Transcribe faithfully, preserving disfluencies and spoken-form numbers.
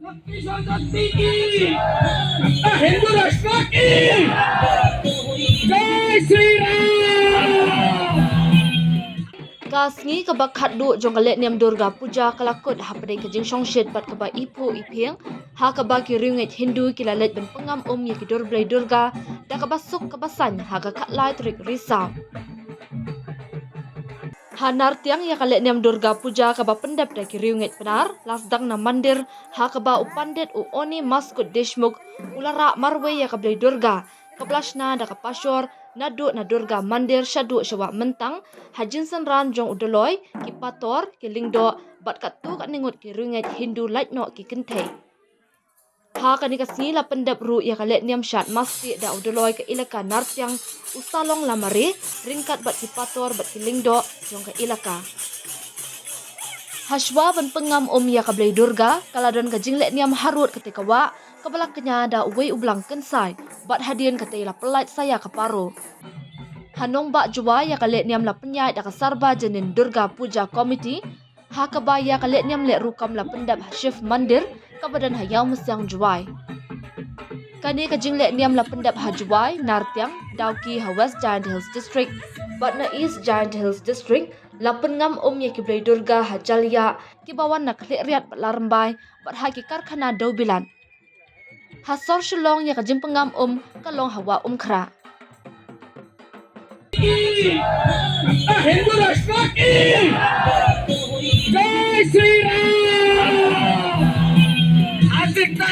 शक्ति संतति की, हिंदू राष्ट्र की जय श्री राम। Ka sngi kaba khatduh jong ka lehniam Durga Puja ka la kut hapdeng ka jingshongshit bad kaba iphuh iphieng, ha kaba ki riewngeit Hindu ki la leit ban pyngam um ïa ki dur blei Durga da kaba suk kaba saiñ ha ka khatlai tarik Risaw. Ha Nartiang, ïa ka lehniam Durga Puja kaba pyndep da ki riewngeit Pnar la sdang na mandir, ha kaba u Pandit u Oni Maskut Deshmukh u la rah marwei ïa ka blei Durga kaba la shna da ka pashor naduh na Durga Mandir shaduh sha Wah Myntang, ha jingsynran jong u Dolloi, ki Pator, ki Lyngdoh bad katto katne ngut ki riewngeit Hindu lait noh ki kynthei. Ha kane ka sngi la pyndep ruh ïa ka lehniam Shad Mastieh da u Dolloi ka Elaka Nartiang, u Salong Lamare, ryngkat bad ki Pator bad ki Lyngdoh jong ka Elaka. Hashwa ban pyngam um ïa ka blei Durga, ka la don ka jinglehniam harud katei ka wah kaba la kñia da uwei u blang kynsai, bad hadien katei la pyllait sa ïa ka paro. Ha nongbah Jowai, ïa ka lehniam la pynïaid da ka Sarbajanin Durga Puja Committee, ha kaba ïa ka lehniam leh rukom la pyndep ha Shiv Mandir kaba don ha Ïawmysiang, Jowai. Kane ka jinglehniam la pyndep ha Jowai, Nartiang, Dawki ha West Jaintia Hills District bad na East Jaintia Hills District. La pynngam um ïa ki blei Durga ha Jaliah, kiba wan na Khliehriat bad Larrymbai bad ha ki karkhana dewbilat. Ha sor Shillong, ïa ka jingpynngam um ka long ha Wah Umkhrah. हिंदू राष्ट्र की जय श्री राम। आज इतना